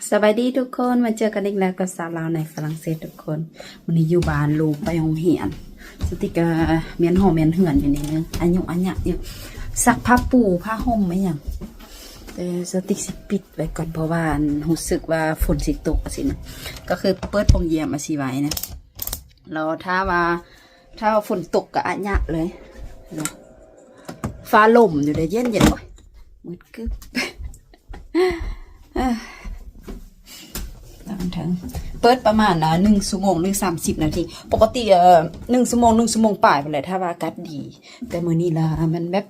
ສະບາຍດີທຸກຄົນ ມາເຈີກັນອີກແລ້ວກັບສາວລາວໃນຝຣັ່ງເສດທຸກຄົນ. ມື້ນີ້ຢູ່ບ້ານ ລູກໄປໂຮງຮຽນ ສະຕິກກະແມ່ນຫໍແມ່ນເຮືອນຢູ່ນີ້ເນາະ ອາຍຸອາຍະຢູ່ ຊັກຜ້າປູຜ້າຫົ່ມອີ່ຫຍັງ. ແຕ່ສະຕິກຊິປິດໄວ້ກ່ອນ ເພາະວ່າອັນ ຮູ້ສຶກວ່າຝົນຊິຕົກຈັ່ງຊີ້ນະ ກໍຄືເປີດປ່ອງຢ້ຽມອາຊີໄວ້ນະ ແລ້ວຖ້າວ່າ ຖ້າວ່າຝົນຕົກກໍອາຍະເລີຍເນາະ. ຟ້າລົມຢູ່ເດ້ ເຢັນໆ ໂອ້ຍ ມືດກຶບ. ເປີດປະມານ ອ່າ ໜຶ່ງຊົ່ວໂມງ ຫຼື ສາມສິບນາທີ ປົກກະຕິ ເອີ ໜຶ່ງຊົ່ວໂມງ ໜຶ່ງຊົ່ວໂມງປາຍພຸ້ນແຫຼະ ຖ້າວ່າອາກາດດີ. ແຕ່ມື້ນີ້ລະ ມັນແບບ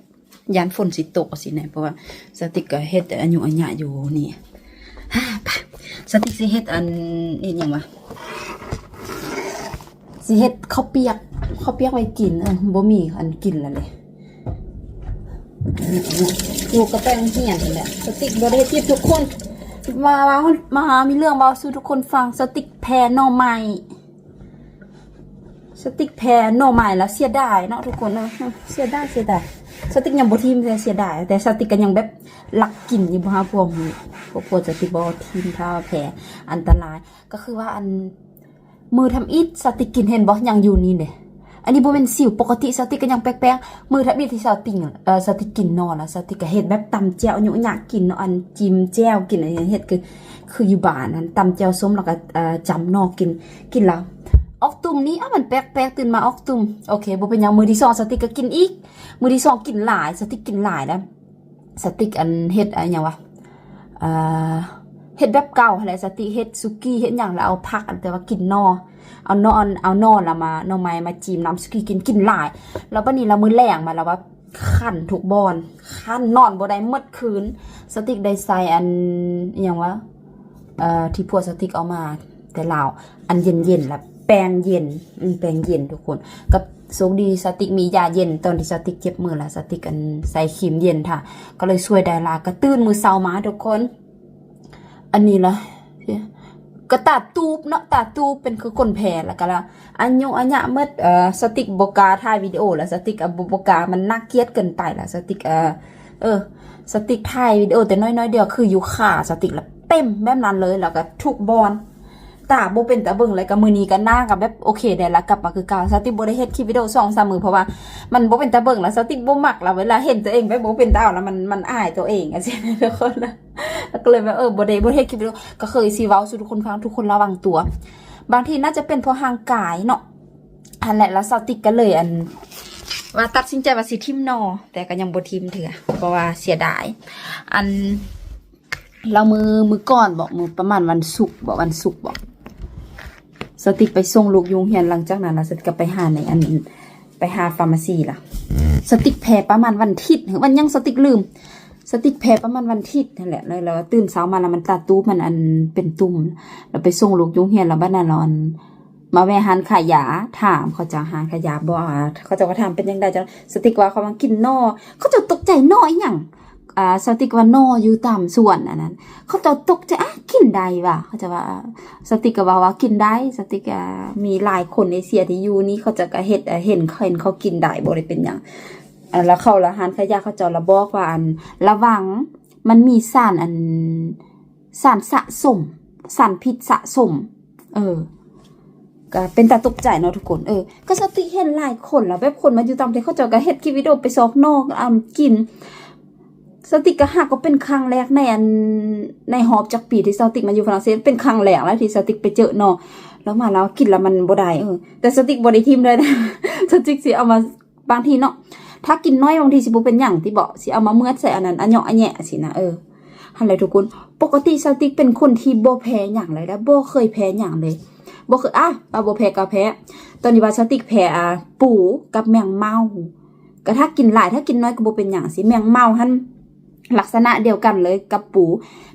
ຢ້ານຝົນຊິຕົກຊີ້ນະ ເພາະວ່າສະຕິກກໍເຮັດອາຍຸອາຍະຢູ່ນີ້. ສະຕິກຊິເຮັດອັນ ເຮັດຫຍັງວະ ຊິເຮັດເຂົ້າປຽກ ເຂົ້າປຽກໄວ້ກິນ. ເອີ ບໍ່ມີອັນກິນແລ້ວເດ້. ລູກກໍໄປໂຮງຮຽນຫັ້ນແຫຼະ ສະຕິກບໍ່ໄດ້ເຮັດຄລິບທຸກຄົນ ມາ ມາ ມາມີເລື່ອງເວົ້າສູ່ທຸກຄົນຟັງ. ສະຕິກແຜ່ໜໍ່ໄມ້ ສະຕິກແຜ່ໜໍ່ໄມ້ແລ້ວເສຍດາຍເນາະທຸກຄົນເນາະ ເສຍດາຍ ເສຍດາຍ. ສະຕິກຍັງບໍ່ຖິ້ມ ແຕ່ເສຍດາຍ ແຕ່ສະຕິກກໍຍັງແບບລັກກິນຢູ່ ບໍ່ຫາພວກ ພວກ ພວກສະຕິກບໍ່ຖິ້ມ ຖ້າແຜ່ອັນຕະລາຍ. ກໍຄືວ່າອັນ ມື້ທຳອິດສະຕິກກິນ ເຫັນບໍ່ ຍັງຢູ່ນີ້ເດ້. ອັນນີ້ບໍ່ແມ່ນສິວ ປົກກະຕິສະຕິກກໍຍັງແປກໆ. ມື້ທຳອິດທີ່ສະຕິກ ເອີ ສະຕິກກິນໜໍ່ລະ ສະຕິກກໍເຮັດແບບຕຳແຈ່ວ ອາຍຸອາຍະກິນເນາະ ອັນຈິ້ມແຈ່ວກິນ ອັນເຮັດຄື ຄືຢູ່ບ້ານຫັ້ນ ຕຳແຈ່ວສົ້ມ ແລ້ວກໍ ເອີ ຈ້ຳໜໍ່ກິນ ກິນແລ້ວອອກຕຸ່ມນີ້ ເອົ້າ ມັນແປກໆ ຕື່ນມາອອກຕຸ່ມ. ໂອເຄ ບໍ່ເປັນຫຍັງ ມື້ທີສອງສະຕິກກໍກິນອີກ ມື້ທີສອງກິນຫຼາຍ ສະຕິກກິນຫຼາຍແລ້ວ. ສະຕິກອັນເຮັດອັນຫຍັງວະ ເອີ ເຮັດແບບເກົ່າຫັ້ນແຫຼະ ສະຕິກເຮັດສຸກີ້ເຮັດຫຍັງ ແລ້ວເອົາຜັກ ອັນ ແຕ່ວ່າກິນໜໍ່ ເອົາໜໍ່ ເອົາໜໍ່ລະມາ ໜໍ່ໄມ້ມາຈິ້ມນ້ຳສຸກີ້ກິນ ກິນຫຼາຍ. ແລ້ວບັດນີ້ລະມື້ແລງມາລະວ່າຄັນທຸກບ່ອນ ຄັນນອນບໍ່ໄດ້ໝົດຄືນ. ສະຕິກໄດ້ໃສ່ອັນ ອີ່ຫຍັງວະ ເອີ ທີ່ພວກສະຕິກເອົາມາແຕ່ລາວ ອັນເຢັນໆ ລະແປງເຢັນ ອືມ ແປງເຢັນທຸກຄົນ. ກັບໂຊກດີສະຕິກມີຢາເຢັນ ຕອນທີ່ສະຕິກເຈັບມືລະ ສະຕິກອັນໃສ່ຄຣີມເຢັນຖ້າ ກໍເລີຍຊ່ວຍໄດ້ຫຼາຍ. ກະຕື່ນມື້ເຊົ້າມາທຸກຄົນ ອັນນີ້ລະ ກະຕາຕູບເນາະ ຕາຕູບເປັນຄືຄົນແພ້ ລະກະລະ ອາຍຸອາຍະໝົດ. ເອີ ສະຕິກບໍ່ກ້າຖ່າຍວິດີໂອ ລະສະຕິກ ເອີ ບໍ່ ບໍ່ກ້າ ມັນໜ້າກຽດເກີນໄປລະ ສະຕິກ ເອີ ເອີ ສະຕິກຖ່າຍວິດີໂອແຕ່ນ້ອຍໆດຽວ ຄືຢູ່ຂາສະຕິກລະເຕັມແບບນັ້ນເລີຍ ລະກະທຸກບ່ອນ ຕາບໍ່ເປັນຕາເບິ່ງເລີຍ. ກະມື້ນີ້ກະໜ້າກະແບບໂອເຄໄດ້ລະ ກັບມາຄືເກົ່າ. ສະຕິກບໍ່ໄດ້ເຮັດຄລິບວິດີໂອສອງສາມມື້ ເພາະວ່າມັນບໍ່ເປັນຕາເບິ່ງລະ ສະຕິກບໍ່ມັກລະ ເວລາເຫັນໂຕເອງແບບບໍ່ເປັນຕາເອົາລະ ມັນ ມັນອາຍໂຕເອງຈັ່ງຊີ້ນະທຸກຄົນ. ລະກະເລີຍແບບ ເອີ ບໍ່ໄດ້ ບໍ່ເຮັດຄລິບວິດີໂອ ກະເຄີຍຊິເວົ້າສູ່ທຸກຄົນຟັງ ທຸກຄົນລະວັງຕົວ. ບາງທີໜ້າຈະເປັນເພາະຮ່າງກາຍເນາະ ຫັ້ນແຫຼະ ລະສະຕິກກະເລີຍອັນ ວ່າຕັດສິນໃຈວ່າຊິຖິ້ມໜໍ່ ແຕ່ກະຍັງບໍ່ຖິ້ມເທື່ອ ເພາະວ່າເສຍດາຍ. ອັນ ລະມື້ ມື້ກ່ອນບໍ ມື້ປະມານວັນສຸກບໍ ວັນສຸກບໍ ສະຕິກໄປສົ່ງລູກຢູ່ໂຮງຮຽນ ຫຼັງຈາກນັ້ນລະສະຕິກກະໄປຫາໃນອັນ ໄປຫາຟາມາຊີລະ. ສະຕິກແຜ່ປະມານວັນທິດ ຫື ວັນຫຍັງສະຕິກລືມ ສະຕິກແຜ່ປະມານວັນທິດຫັ້ນແຫຼະ. ແລ້ວ ແລ້ວຕື່ນເຊົ້າມາລະມັນຕາຕູບ ມັນອັນເປັນຕຸ່ມ ລະໄປສົ່ງລູກຢູ່ໂຮງຮຽນ ລະບາດນັ້ນລະອັນ ມາແວ່ຮ້ານຂາຍຢາ ຖາມເຂົາເຈົ້າຮ້ານຂາຍຢາ ບອກ ເຂົາເຈົ້າກໍຖາມເປັນຈັ່ງໃດ ເຈົ້າ ສະຕິກວ່າເຂົາມາກິນໜໍ່ ເຂົາເຈົ້າຕົກໃຈໜໍ່ອີ່ຫຍັງ ອາ ສະຕິກວ່າໜໍ່ຢູ່ຕາມສວນອັນນັ້ນ ເຂົາເຈົ້າຕົກໃຈ ອາ ກິນໄດ້ຫວາ ເຂົາເຈົ້າວ່າ. ສະຕິກກໍເວົ້າວ່າກິນໄດ້ ສະຕິກ ອາ ມີຫຼາຍຄົນເອເຊຍທີ່ຢູ່ນີ້ ເຂົາເຈົ້າກໍເຮັດ ເຫັນ ເຫັນເຂົາກິນໄດ້ ບໍ່ໄດ້ເປັນຫຍັງ. ອາ ແລ້ວເຂົາລະຮ້ານຂາຍຢາ ເຂົາເຈົ້າລະບອກວ່າ ອັນ ລະວັງ ມັນມີສານ ອັນ ສານສະສົມ ສານພິດສະສົມ ເອີ ກະເປັນຕາຕົກໃຈເນາະທຸກຄົນ. ເອີ ກະສະຕິກເຫັນຫຼາຍຄົນລະ ແບບຄົນມາຢູ່ຕ່າງປະເທດ ເຂົາເຈົ້າກະເຮັດຄລິບວິດີໂອໄປຊອກໜໍ່ ອຳ ກິນ. ສະຕິກກະຫາກວ່າເປັນຄັ້ງແລກໃນອັນ ໃນຮອບຈັກປີທີ່ສະຕິກມາຢູ່ຝຣັ່ງເສດ ເປັນຄັ້ງແລກລະທີ່ສະຕິກໄປເຈີໜໍ່ ລະມາລາວກິນລະມັນບໍ່ໄດ້. ເອີ ແຕ່ສະຕິກບໍ່ໄດ້ຖິ້ມເລີຍນະ ສະຕິກຊິເອົາມາ ບາງທີເນາະ ຖ້າກິນໜ້ອຍບາງທີຊິບໍ່ເປັນຫຍັງຕິບໍ ຊິເອົາມາເໝືອດໃສ່ອັນນັ້ນ ອະເຍາະອະແຍະຊີ້ນະ. ເອີ ຫັ້ນແຫຼະທຸກຄົນ ປົກກະຕິສະຕິກເປັນຄົນທີ່ບໍ່ແພ້ຫຍັງເລີຍ ແລະບໍ່ເຄີຍແພ້ຫຍັງເລີຍ ບໍ່ເຄີຍ ອາ ວ່າບໍ່ແພ້ກໍແພ້. ຕອນນີ້ວ່າສະຕິກແພ້ ອາ ປູກັບແມງເມົາ ກະຖ້າກິນຫຼາຍ ຖ້າກິນໜ້ອຍກໍບໍ່ເປັນຫຍັງຊີ້. ແມງເມົາຫັ້ນ ລັກສະນະດຽວກັນເລີຍກັບປູ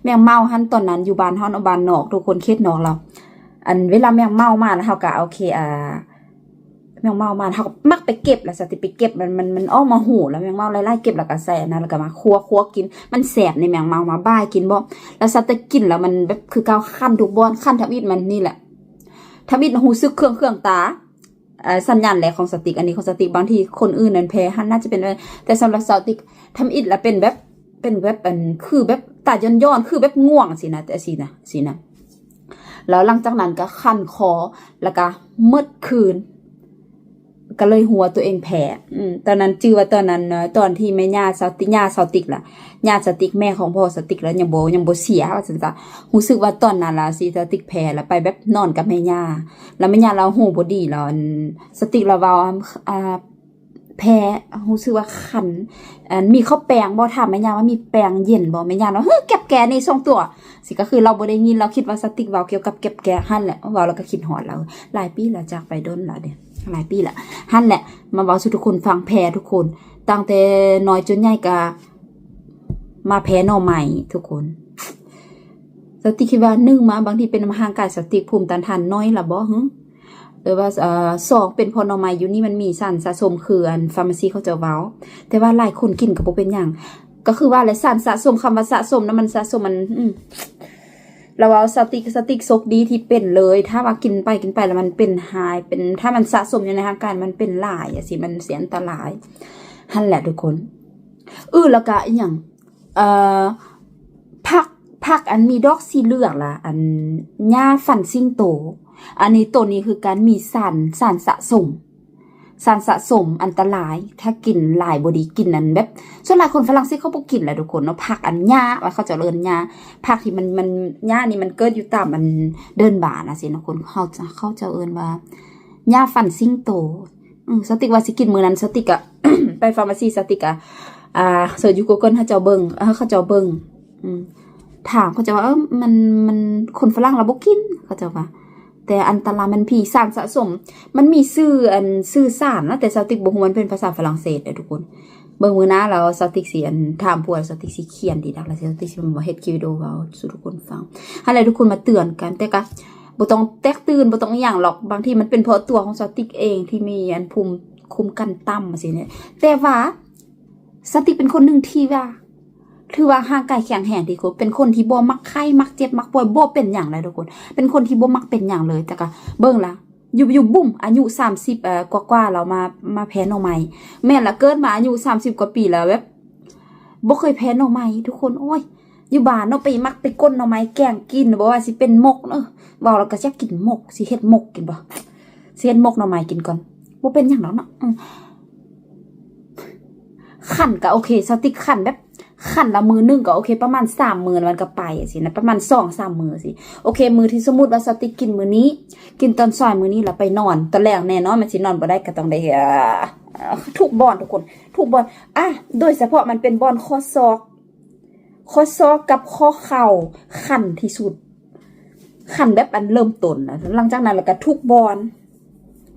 ແມງເມົາຫັ້ນ ຕອນນັ້ນຢູ່ບ້ານເຮົາເນາະ ບ້ານນອກ ທຸກຄົນ ເຂດນອກລາວ ອັນ ເວລາແມງເມົາມາລະເຮົາກະໂອເຄ ອາ ແມງເມົາມາ ເຮົາກໍມັກໄປເກັບລະ ສະຕິກໄປເກັບ ມັນ ມັນ ມັນອອກມາໂຫລະ ແມງເມົາຫຼາຍໆ ເກັບລະກະໃສ່ອັນນັ້ນ ລະກະມາຂົ້ວ ຂົ້ວກິນ ມັນແຊບໃນແມງເມົາ ມາບ່າຍກິນບໍ ລະສະຕິກກິນລະມັນແບບຄືເກົ່າ ຄັນທຸກບ່ອນ ຄັນທຳອິດມັນນີ້ແຫຼະ ທຳອິດຮູ້ສຶກເຄືອງ ເຄືອງຕາ ເອີ ສັນຍານແລກຂອງສະຕິກ ອັນນີ້ຂອງສະຕິກ ບາງທີຄົນອື່ນນັ້ນແພ້ຫັ້ນ ໜ້າຈະເປັນ ແຕ່ສຳລັບສະຕິກທຳອິດລະເປັນແບບ ປັນແບບອັນ ຄືແບບຕາຍ້ອນໆ ຄືແບບງ່ວງຊີ້ນະ ແຕ່ຊີ້ນະ ຊີ້ນະ ແລ້ວຫຼັງຈາກນັ້ນກໍຄັນຄໍ ແລ້ວກໍໝົດຄືນ ກໍເລີຍຮູ້ວ່າຕົວເອງແພ້. ອືມ ຕອນນັ້ນຈື່ວ່າຕອນນັ້ນ ເອີ ຕອນທີ່ແມ່ຍ່າສາວຕິກ ຍ່າສາວຕິກລະ ຍ່າສາວຕິກ ແມ່ຂອງພໍ່ສາວຕິກລະ ຍັງບໍ່ ຍັງບໍ່ເສຍວ່າຊັ້ນຊະ. ຮູ້ສຶກວ່າຕອນນັ້ນລະ ຊິສາວຕິກແພ້ ລະໄປແບບນອນກັບແມ່ຍ່າ ລະແມ່ຍ່າລາວຮູ້ບໍ່ດີ ລະອັນ ສາວຕິກລະເວົ້າ ອ່າ ແພ້ ຮູ້ສຶກວ່າຄັນ ອັນ ມີເຂົ້າແປ້ງບໍ່? ຖາມແມ່ຍ່າວ່າມີແປ້ງເຢັນບໍ່? ແມ່ຍ່າວ່າ ເຮີ້ ແກັບແກນີ້ ສອງຕົວ ຊີ້ ກໍຄືລາວບໍ່ໄດ້ຍິນ ລາວຄິດວ່າສາວຕິກເວົ້າກ່ຽວກັບແກັບແກຫັ້ນແຫຼະ. ເວົ້າແລ້ວກໍຄິດຮອດລາວ ຫຼາຍປີແລ້ວ ຈາກໄປດົນແລ້ວເດ້ ຫຼາຍປີແລ້ວ ຫັ້ນແຫຼະ. ມາເວົ້າສູ່ທຸກຄົນຟັງ ແພ້ທຸກຄົນ ຕັ້ງແຕ່ນ້ອຍຈົນໃຫຍ່ກໍມາແພ້ໜໍ່ໄມ້ທຸກຄົນ. ສາວຕິກຄິດວ່າ ໜຶ່ງມາ ບາງທີເປັນນຳຮ່າງກາຍສາວຕິກ ພູມຕ້ານທານໜ້ອຍລະບໍ ຫື ຫຼືວ່າ ເອີ ສອງ ເປັນເພາະໜໍ່ໄມ້ຢູ່ນີ້ມັນມີສານສະສົມ ຄືອັນ pharmacy ເຂົາເຈົ້າເວົ້າ ແຕ່ວ່າຫຼາຍຄົນກິນກໍບໍ່ເປັນຫຍັງ. ກໍຄືວ່າແຫຼະ ສານສະສົມ ຄຳວ່າສະສົມນະ ມັນສະສົມ ມັນ ອືມ ລະເວົ້າ ສາວຕິກ ສາວຕິກໂຊກດີທີ່ເປັນເລີຍ. ຖ້າວ່າກິນໄປ ກິນໄປແລ້ວມັນເປັນຮ້າຍ ເປັນ ຖ້າມັນສະສົມຢູ່ໃນຮ່າງກາຍ ມັນເປັນຫຼາຍ ຈັ່ງຊີ້ ມັນຊິອັນຕະລາຍ ຫັ້ນແຫຼະທຸກຄົນ. ເອີ ແລ້ວກະອີ່ຫຍັງ ເອີ ຜັກ ຜັກອັນມີດອກສີເຫຼືອງລະ ອັນ ຫຍ້າຟັນສິງໂຕ ອັນນີ້ ໂຕນີ້ຄືການມີສານ ສານສະສົມ ສານສະສົມອັນຕະລາຍ ຖ້າກິນຫຼາຍບໍ່ດີ ກິນອັນແບບ ສ່ວນຫຼາຍຄົນຝຣັ່ງເສດເຂົາບໍ່ກິນແຫຼະທຸກຄົນເນາະ ຜັກອັນຫຍ້າ ວ່າເຂົາເຈົ້າເອີ້ນຫຍ້າ ຜັກທີ່ມັນ ມັນ ຫຍ້ານີ້ມັນເກີດຢູ່ຕາມອັນເດີ່ນບານນະຊີ້ເນາະ ຄົນເຂົາ ເຂົາເຈົ້າເອີ້ນວ່າຫຍ້າຟັນສິງໂຕ. ອືມ ສາວຕິກວ່າຊິກິນມື້ນັ້ນ ສາວຕິກກະ ໄປ pharmacy ສາວຕິກກະ ອ່າ ເສີດຢູ່ Google ໃຫ້ເຈົ້າເບິ່ງ ໃຫ້ເຂົາເຈົ້າເບິ່ງ ອືມ ຖາມເຂົາເຈົ້າວ່າ ເອີ ມັນ ມັນ ຄົນຝຣັ່ງລາວບໍ່ກິນ ເຂົາເຈົ້າວ່າ ແຕ່ອັນຕະລາຍ ມັນມີສານສະສົມ ມັນມີຊື່ ອັນ ຊື່ສານນະ ແຕ່ສາວຕິກບໍ່ຮູ້ ມັນເປັນພາສາຝຣັ່ງເສດເດ້ທຸກຄົນ. ເບິ່ງມື້ໜ້າແລ້ວ ສາວຕິກຊິ ອັນ ຖາມຜົວ ສາວຕິກຊິຂຽນດີດັກ ແລ້ວສາວຕິກຊິມາເຮັດຄລິບວິດີໂອເວົ້າສູ່ທຸກຄົນຟັງ ຫັ້ນແຫຼະ ທຸກຄົນມາເຕືອນກັນ. ແຕ່ກະບໍ່ຕ້ອງແຕກຕື່ນ ບໍ່ຕ້ອງອີ່ຫຍັງຫຼອກ ບາງທີມັນເປັນເພາະຕົວຂອງສາວຕິກເອງ ທີ່ມີອັນພູມຄຸ້ມກັນຕ່ຳ ຈັ່ງຊີ້ແຫຼະ. ແຕ່ວ່າ ສາວຕິກເປັນຄົນໜຶ່ງທີ່ວ່າ ຖືວ່າຮ່າງກາຍແຂງແຮງທີ່ສຸດ ເປັນຄົນທີ່ບໍ່ມັກໄຂ້ ມັກເຈັບ ມັກປ່ວຍ ບໍ່ເປັນຫຍັງເລີຍທຸກຄົນ ເປັນຄົນທີ່ບໍ່ມັກເປັນຫຍັງເລີຍ. ແຕ່ກະເບິ່ງລະ ຢູ່ ຢູ່ບຸ້ມ ອາຍຸສາມສິບ ເອີ ກວ່າໆ ແລ້ວມາ ມາແພ້ໜໍ່ໄມ້ ແມ່ນລະ ເກີດມາອາຍຸສາມສິບກວ່າປີແລ້ວ ແບບບໍ່ເຄີຍແພ້ໜໍ່ໄມ້ທຸກຄົນ. ໂອ້ຍ ຢູ່ບ້ານເນາະ ໄປມັກໄປກົ້ນໜໍ່ໄມ້ແກງກິນ ບໍ່ວ່າຊິເປັນໝົກເນາະ ເວົ້າແລ້ວກໍຢາກກິນໝົກ ຊິເຮັດໝົກກິນບໍ່ ຊິເຮັດໝົກໜໍ່ໄມ້ກິນກ່ອນ ບໍ່ເປັນຫຍັງດອກເນາະ ອືມ. ຄັນກໍໂອເຄ ສາວຕິກຄັນແບບ ຄັນລະມື້ໜຶ່ງກໍໂອເຄ ປະມານສາມມື້ມັນກໍໄປຊີ້ນະ ປະມານສອງສາມມື້ຊີ້. ໂອເຄ ມື້ທີ່ສົມມຸດວ່າສາວຕິກກິນມື້ນີ້ ກິນຕອນສາຍມື້ນີ້ລະໄປນອນ ຕອນແລງແນ່ນອນມັນຊິນອນບໍ່ໄດ້ ກໍຕ້ອງໄດ້ ເອີ ທຸກບ່ອນທຸກຄົນ ທຸກບ່ອນ ອ່າ ໂດຍສະເພາະມັນເປັນບ່ອນຂໍ້ສອກ ຂໍ້ສອກກັບຂໍ້ເຂົ່າຄັນທີ່ສຸດ ຄັນແບບອັນເລີ່ມຕົ້ນນະ ຫຼັງຈາກນັ້ນລະກະທຸກບ່ອນ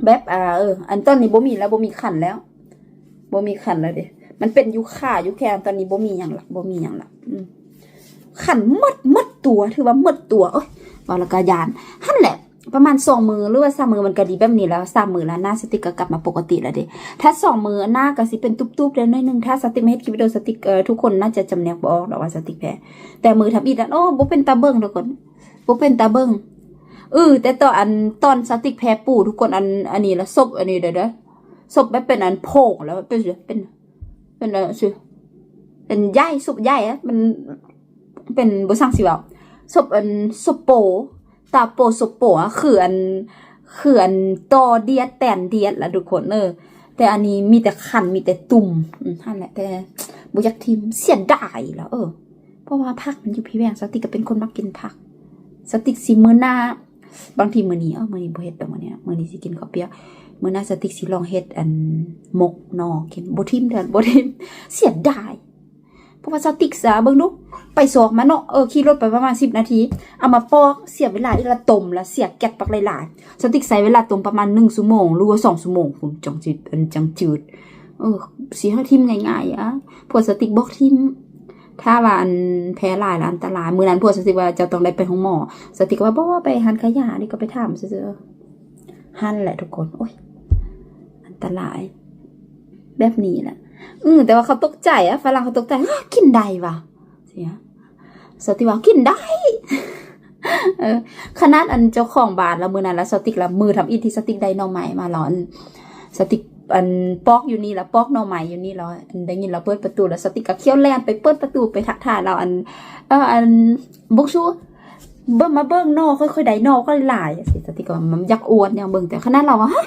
ແບບ ອ່າ ເອີ ອັນຕອນນີ້ບໍ່ມີແລ້ວ ບໍ່ມີຄັນແລ້ວ ບໍ່ມີຄັນແລ້ວເດ້ ມັນເປັນຢູ່ຂາຢູ່ແຂນ ຕອນນີ້ບໍ່ມີຫຍັງລະ ບໍ່ມີຫຍັງລະ ອືມ ຄັນໝົດ ໝົດຕົວ ຖືວ່າໝົດຕົວ ໂອ້ຍ ເວົ້າແລ້ວກະຢ້ານ ຫັ້ນແຫຼະ. ປະມານສອງມື້ ຫຼືວ່າສາມມື້ ມັນກະດີແບບນີ້ແລ້ວ ສາມມື້ແລ້ວ ໜ້າສາວຕິກກະກັບມາປົກກະຕິແລ້ວເດ້. ຖ້າສອງມື້ ໜ້າກະຊິເປັນຕຸບໆແລ້ວໜ້ອຍໜຶ່ງ ຖ້າສາວຕິກມາເຮັດຄລິບວິດີໂອ ສາວຕິກ ເອີ ທຸກຄົນໜ້າຈະຈຳແນກບໍ່ອອກດອກວ່າສາວຕິກແພ້ ແຕ່ມື້ທຳອິດນັ້ນ ໂອ້ ບໍ່ເປັນຕາເບິ່ງທຸກຄົນ ບໍ່ເປັນຕາເບິ່ງ. ເອີ ແຕ່ຕອນ ອັນ ຕອນສາວຕິກແພ້ປູ ທຸກຄົນ ອັນ ອັນນີ້ລະ ສົບ ອັນນີ້ເດີ ສົບແບບເປັນອັນໂພງ ແລ້ວເປັນ ເປັນ ເປັນ ເປັນໃຫຍ່ ສົບໃຫຍ່ ມັນເປັນ ບໍ່ຊ່າງຊິເວົ້າ ສົບ ອັນ ສົບໂປ ຕາໂປສົບໂປ ຄືອັນ ຄືອັນຕໍ່ດຽດແຕນດຽດລະທຸກຄົນເອີ. ແຕ່ອັນນີ້ມີແຕ່ຄັນ ມີແຕ່ຕຸ່ມ ຫັ້ນແຫຼະ ແຕ່ບໍ່ຢາກຖິ້ມ ເສຍດາຍລະ ເອີ ເພາະວ່າຜັກມັນຢູ່ພີແວງ ສາວຕິກກໍເປັນຄົນມັກກິນຜັກ. ສາວຕິກຊິມື້ໜ້າ ບາງທີມື້ນີ້ ເອີ ມື້ນີ້ບໍ່ເຮັດດອກ ມື້ນີ້ ມື້ນີ້ຊິກິນເຂົ້າປຽກ. ມື້ໜ້າສາວຕິກຊິລອງເຮັດອັນໝົກໜໍ່ກິນ ບໍ່ຖິ້ມເທື່ອ ບໍ່ຖິ້ມ ເສຍດາຍ. ເພາະວ່າສາວຕິກສາ ເບິ່ງດູ ໄປຊອກມາເນາະ ເອີ ຂີ່ລົດໄປປະມານສິບນາທີ ເອົາມາປອກ ເສຍເວລາອີກລະ ຕົ້ມລະ ເສຍແກັດບັກຫຼາຍໆ. ສາວຕິກໃຊ້ເວລາຕົ້ມປະມານໜຶ່ງຊົ່ວໂມງ ຫຼືວ່າສອງຊົ່ວໂມງພຸ້ນ ຈັ່ງຊິ ຈັ່ງຈືດ. ເອີ ຊິໃຫ້ຖິ້ມງ່າຍໆ ອາ ພວກສາວຕິກບອກຖິ້ມ ຖ້າວ່າອັນແພ້ຫຼາຍລະອັນຕະລາຍ. ມື້ນັ້ນພວກສາວຕິກວ່າ ເຈົ້າຕ້ອງໄດ້ໄປໂຮງໝໍ ສາວຕິກກໍວ່າ ບໍ່ ໄປຮ້ານຂາຍຢາ ນີ້ກໍໄປຖາມຊື່ໆ. ຫັ້ນແຫຼະທຸກຄົນ ໂອ້ຍ ອັນຕະລາຍແບບນີ້ແຫຼະ. ອື ແຕ່ວ່າເຂົາຕົກໃຈອະ ຝຣັ່ງເຂົາຕົກໃຈ ກິນໄດ້ຫວາ ຊີ້. ສາວຕິກວ່າ ກິນໄດ້ ເອີ ຂະໜາດອັນເຈົ້າຂອງບ້ານລະ ມື້ນັ້ນລະ ສາວຕິກລະ ມື້ທຳອິດທີ່ສາວຕິກໄດ້ໜໍ່ໄມ້ມາລະ ອັນ ສາວຕິກ ອັນ ປອກຢູ່ນີ້ລະ ປອກໜໍ່ໄມ້ຢູ່ນີ້ລະ ອັນ ໄດ້ຍິນລາວເປີດປະຕູ ລະສະຕິກກໍຂ້ຽວແລ່ນໄປເປີດປະຕູໄປທັກທາຍລາວ ອັນ ເອີ ອັນ ບຸກຊູ ເບິ່ງ ມາເບິ່ງໜໍ່ ຂ້ອຍ ຂ້ອຍໄດ້ໜໍ່ກໍຫຼາຍ ຈັ່ງຊີ້ ສະຕິກກໍວ່າມັນຢາກອວດ ຢາກເບິ່ງ ແຕ່ຂະໜາດລາວວ່າ ຮະ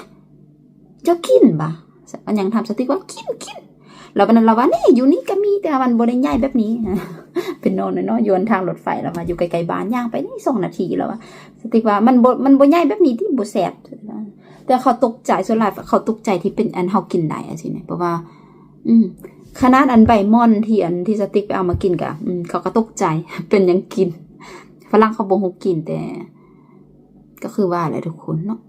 ເຈົ້າກິນບໍ່? ອັນຫຍັງ ຖາມສະຕິກວ່າ ກິນ ກິນ ແລ້ວບັດນັ້ນລາວວ່າ ນີ້ ຢູ່ນີ້ກໍມີ ແຕ່ວ່າມັນບໍ່ໄດ້ໃຫຍ່ແບບນີ້ ເປັນໜໍ່ນ້ອຍໆ ຢູ່ອັນທາງລົດໄຟ ລາວວ່າ ຢູ່ໃກ້ໆບ້ານ ຍ່າງໄປນີ້ສອງນາທີ ລາວວ່າ ສະຕິກວ່າ ມັນບໍ່ ມັນບໍ່ໃຫຍ່ແບບນີ້ຕິ ບໍ່ແຊບ ແຕ່ເຂົາຕົກໃຈ ສ່ວນຫຼາຍເຂົາຕົກໃຈທີ່ເປັນອັນເຮົາກິນໄດ້ ຈັ່ງຊີ້ນະ ເພາະວ່າ ອືມ ຂະໜາດອັນໃບໝ່ອນທີ່ ອັນທີ່ສະຕິກໄປເອົາມາກິນກະ ອືມ ເຂົາກໍຕົກໃຈ ເປັນຫຍັງກິນ ຝຣັ່ງເຂົາບໍ່ຮູ້ກິນ ແຕ່ກໍຄືວ່າແຫຼະທຸກຄົນເນາະ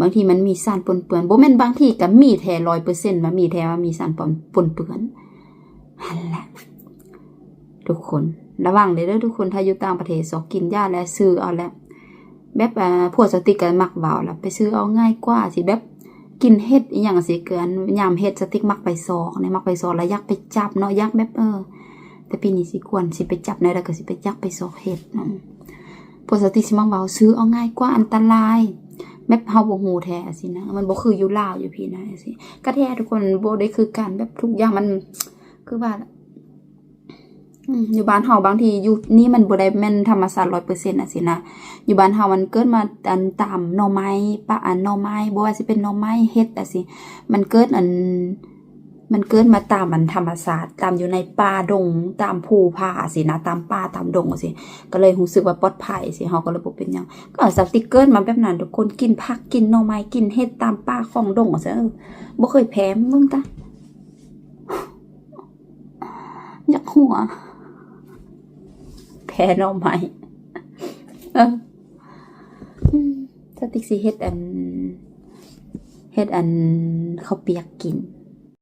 ບາງທີມັນມີສານປົນເປື້ອນ ບໍ່ແມ່ນບາງທີ ກໍມີແທ້ ຮ້ອຍເປີເຊັນ ວ່າມີແທ້ ວ່າມີສານປົນ ປົນເປື້ອນ ຫັ້ນແຫຼະ ທຸກຄົນ ລະວັງເດີ້ທຸກຄົນ ຖ້າຢູ່ຕ່າງປະເທດ ຊອກກິນຢາແລ້ວຊື້ເອົາແຫຼະ ແບບ ອ່າ ພວກສະຕິກກໍມັກເວົ້າລະ ໄປຊື້ເອົາງ່າຍກວ່າ ຊິແບບກິນເຫັດອີ່ຫຍັງຊີ້ ຄືອັນຍາມເຫັດ ສະຕິກມັກໄປຊອກ ແນວມັກໄປຊອກ ລະຢາກໄປຈັບເນາະ ຢາກແບບ ເອີ ແຕ່ປີນີ້ຊິກວນ ຊິໄປຈັບແນວໃດ ກໍຊິໄປ ຢາກໄປຊອກເຫັດເນາະ ພວກສະຕິກຊິມັກເວົ້າ ຊື້ເອົາງ່າຍກວ່າ ອັນຕະລາຍ ແບບເຮົາບໍ່ຮູ້ແທ້ຊີ້ນະ ມັນບໍ່ຄືຢູ່ລາວ ຢູ່ພີ້ນະ ຈັ່ງຊີ້ ກະແທ້ທຸກຄົນ ບໍ່ໄດ້ຄືກັນ ແບບທຸກຢ່າງມັນ ຄືວ່າ ອືມ ຢູ່ບ້ານເຮົາບາງທີ ຢູ່ນີ້ມັນບໍ່ໄດ້ແມ່ນທຳມະຊາດຮ້ອຍເປີເຊັນ ຈັ່ງຊີ້ນະ ຢູ່ບ້ານເຮົາມັນເກີດມາ ອັນ ຕາມໜໍ່ໄມ້ ປະ ອັນໜໍ່ໄມ້ ບໍ່ວ່າຊິເປັນໜໍ່ໄມ້ ເຫັດ ຈັ່ງຊີ້ ມັນເກີດ ອັນ ມັນເກີດມາຕາມ ອັນ ທຳມະຊາດ ຕາມຢູ່ໃນປ່າດົງ ຕາມພູຜາຊີ້ນະ ຕາມປ່າຕາມດົງຊີ້ ກໍເລີຍຮູ້ສຶກວ່າປອດໄພຊີ້ ເຮົາກໍເລີຍບໍ່ເປັນຫຍັງ ກໍສະຕິກເກີດມາແບບນັ້ນ ທຸກຄົນ ກິນຜັກ ກິນໜໍ່ໄມ້ ກິນເຫັດຕາມປ່າຂອງດົງຊີ້ ເອີ ບໍ່ເຄີຍແພ້ ເບິ່ງຕາ ຢາກຫົວ ແພ້ໜໍ່ໄມ້ ເອີ ອືມ ສະຕິກຊິເຮັດອັນ ເຮັດອັນເຂົ້າປຽກກິນ